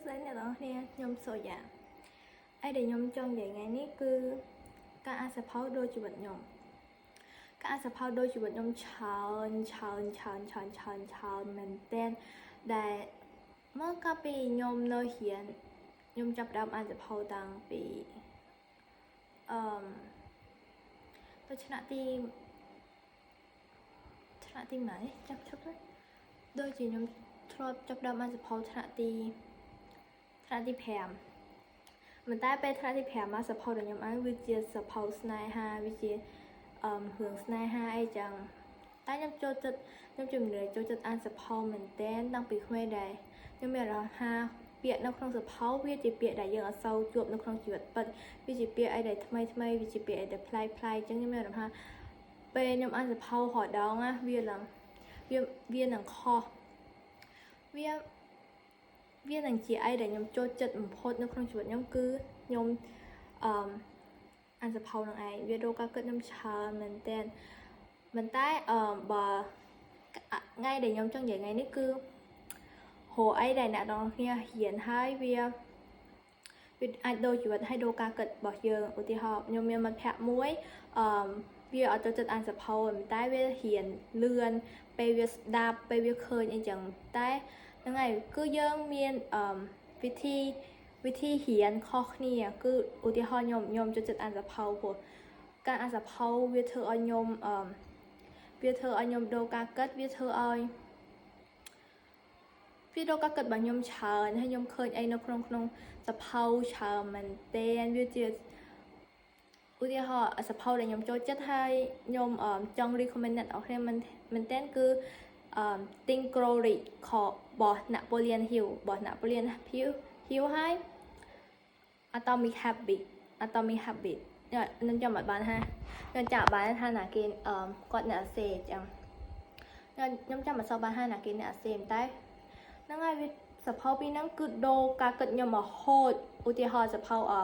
ស្តីអ្នកទាំងអស់គ្នាខ្ញុំសូយ៉ាអីដែលខ្ញុំចង់និយាយថ្ងៃនេះគឺការអានសៀវភៅដូរជីវិតខ្ញុំការអានសៀវភៅដូរជីវិតខ្ញុំច្រើនច្រើនច្រើនច្រើនច្រើនច្រើនមែនទែនដែលមកកាលពីខ្ញុំនៅរៀនខ្ញុំចាប់ផ្ដើមអានសៀវភៅតាំងពីអឺទៅថ្នាក់ទីម៉ានចាប់ឈប់ទៅដូចជាខ្ញុំធ្លាប់ចាប់ផ្ដើមអានសៀវភៅថ្នាក់ទី5ប៉ុន្តែពេលថ្នាក់ទី5មកសៀវភៅដែលខ្ញុំអានវាជាសៀវភៅស្នេហាវាជាអឺរឿងស្នេហាអីចឹងតែខ្ញុំចូលចិត្តខ្ញុំជំនឿចូលចិត្តអានសៀវភៅមែនទែនតាំងពីក្មេងដែរខ្ញុំមានអារម្មណ៍ថាពាក្យនៅក្នុងសៀវភៅវាជាពាក្យដែលយើងអត់សូវជួបនៅក្នុងជីវិតពិតវាជាពាក្យអីដែលថ្មីថ្មីវាជាពាក្យអីដែលប្លែកប្លែកចឹងខ្ញុំមានអារម្មណ៍ថាពេលខ្ញុំអានសៀវភៅរាល់ដងណាវាឡើងវាវានឹងខុសវាវានឹងជាអីដែលខ្ញុំចូលចិត្តបំផុតនៅក្នុងជីវិតខ្ញុំគឺខ្ញុំអឺអានសៀវភៅនឹងឯងវាដូរការគិតខ្ញុំច្រើនមែនទែនប៉ុន្តែអឺបើថ្ងៃដែលខ្ញុំចង់និយាយថ្ងៃនេះគឺរកអីដែលអ្នកទាំងអស់គ្នារៀនហើយវាវាអាចដូរជីវិតហើយដូរការគិតរបស់យើងឧទាហរណ៍ខ្ញុំមានមិត្តភក្តិមួយអឺវាអត់ចូលចិត្តអានសៀវភៅប៉ុន្តែវារៀនលឿនពេលវាស្ដាប់ពេលវាឃើញអីចឹងតែហ្នឹងហើយគឺយើងមានអឺវិធីវិធីរៀនខុសគ្នាគឺឧទាហរណ៍ខ្ញុំខ្ញុំចូលចិត្តអានសៀវភៅព្រោះការអានសៀវភៅវាធ្វើឲ្យខ្ញុំអឺវាធ្វើឲ្យខ្ញុំដូរការគិតវាធ្វើឲ្យវាដូរការគិតរបស់ខ្ញុំច្រើនហើយខ្ញុំឃើញអីនៅក្នុងក្នុងសៀវភៅច្រើនមែនទែនវាជាឧទាហរណ៍សៀវភៅដែលខ្ញុំចូលចិត្តហើយខ្ញុំចង់ recommend អ្នកទាំងអស់គ្នាមែនមែនទែនគឺអឺ Think Grow Rich ខរបស់ Napoleon Hill របស់ Napoleon Hill ហើយ Atomic Habit Atomic Habit ខ្ញុំចាំអត់បានថាខ្ញុំចាំបានថាណាគេអឺគាត់អ្នកសេចឹងខ្ញុំខ្ញុំចាំអត់សូវបានថាណាគេអ្នកសេតែហ្នឹងហើយវាសៀវភៅពីរហ្នឹងគឺដូរការគិតខ្ញុំរហូតឧទាហរណ៍សៀវភៅអឺ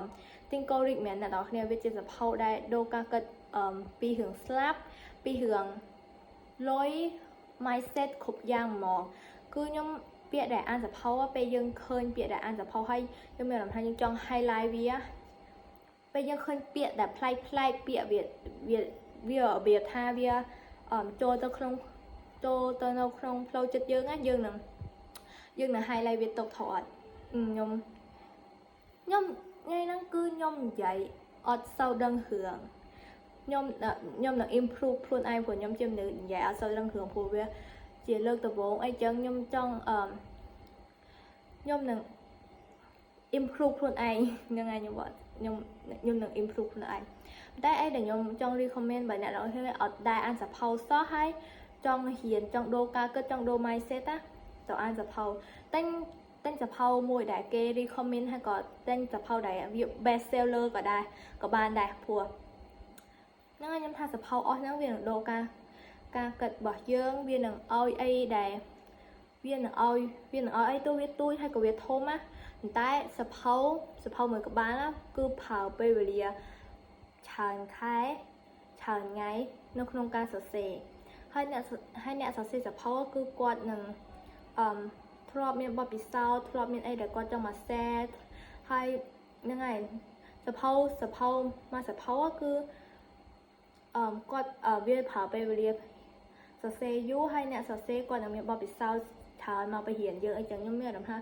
Think Grow Rich មែនអ្នកទាំងអស់គ្នាវាជាសៀវភៅដែលដូរការគិតអឺពីរឿងស្លាប់ពីរឿងលុយ mindset គ្រប់យ៉ាងហ្មងគឺខ្ញុំពាក្យដែលអានសៀវភៅពេលយើងឃើញពាក្យដែលអានសៀវភៅហើយយើងមានអារម្មណ៍ថាយើងចង់ highlight វាពេលយើងឃើញពាក្យដែលប្លែកប្លែកពាក្យវាវាវារបៀបថាវាចូលទៅក្នុងចូលទៅនៅក្នុងផ្លូវចិត្តយើងណាយើងនឹង highlight វាទុកថតខ្ញុំខ្ញុំថ្ងៃហ្នឹងគឺខ្ញុំនិយាយអត់សូវដឹងរឿងខ្ញុំខ្ញុំនឹង improve ខ្លួនឯងព្រោះខ្ញុំជាមនុស្សនិយាយអត់សូវដឹងរឿងព្រោះវាជាលើកដំបូងអីចឹងខ្ញុំចង់អឺខ្ញុំនឹង improve ខ្លួនឯងហ្នឹងហើយខ្ញុំខ្ញុំខ្ញុំនឹង improve ខ្លួនឯងតែអីដែលខ្ញុំចង់ recommend បើអ្នកទាំងអស់គ្នាអត់ដែលអានសៀវភៅសោះហើយចង់រៀនចង់ដូរការគិតចង់ដូរ mindset ណាទៅអានសៀវភៅតែញតែញសៀវភៅមួយដែលគេ recommend ហើយក៏តែញសៀវភៅដែលវា best seller ក៏ដែរក៏បានដែរព្រោះហ្នឹងហើយខ្ញុំថាសៀវភៅអស់ហ្នឹងវានឹងដូរការការគិតរបស់យើងវានឹងឲ្យអីដែលវានឹងឲ្យវានឹងឲ្យអីទៅវាទូចហើយក៏វាធំណាតែសៀវភៅសៀវភៅមួយក្បាលណាគឺប្រើពេលវេលាច្រើនខែច្រើនថ្ងៃនៅក្នុងការសរសេរហើយអ្នកហើយអ្នកសរសេរសៀវភៅគឺគាត់នឹងអឺធ្លាប់មានបទពិសោធន៍ធ្លាប់មានអីដែលគាត់ចង់មក share ហើយហ្នឹងហើយសៀវភៅសៀវភៅមួយសៀវភៅគឺអឺគាត់វាប្រើពេលវេលាសរសេរយូរហើយអ្នកសរសេរគាត់នឹងមានបទពិសោធន៍ច្រើនមកបរៀនយើងអីចឹងខ្ញុំមានអារម្មណ៍ថា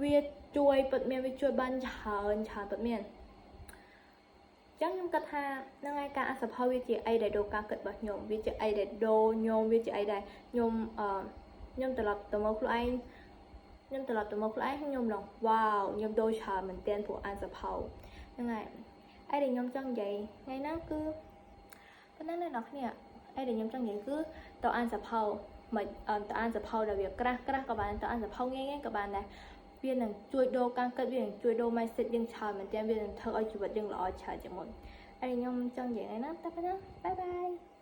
វាជួយពិតមានវាជួយបានច្រើនច្រើនពិតមានចឹងខ្ញុំគិតថាហ្នឹងហើយការអានសៀវភៅវាជាអីដែលដូរការគិតរបស់ខ្ញុំវាជាអីដែលដូរខ្ញុំវាជាអីដែលខ្ញុំអឺខ្ញុំត្រឡប់ទៅមកខ្លួនឯងខ្ញុំត្រឡប់ទៅមកខ្លួនឯងខ្ញុំឡងវ៉ាវខ្ញុំដូរច្រើនមែនទែនព្រោះអានសៀវភៅហ្នឹងហើយអីដែលខ្ញុំចង់និយាយថ្ងៃហ្នឹងគឺប៉ុណ្ណឹងអ្នកទាំងអស់គ្នាអីដែលខ្ញុំចង់និយាយគឺទៅអានសៀវភៅមិនទៅអានសៀវភៅដែលវាក្រាស់ក្រាស់ក៏បានទៅអានសៀវភៅងាយៗក៏បានដែរវានឹងជួយដូរការគិតវានឹងជួយដូរ mindset យើងច្រើនមែនទែនវានឹងធ្វើឲ្យជីវិតយើងល្អច្រើនជាងមុនហើយខ្ញុំចង់និយាយថ្ងៃណាតែប៉ុណ្ណាbye bye.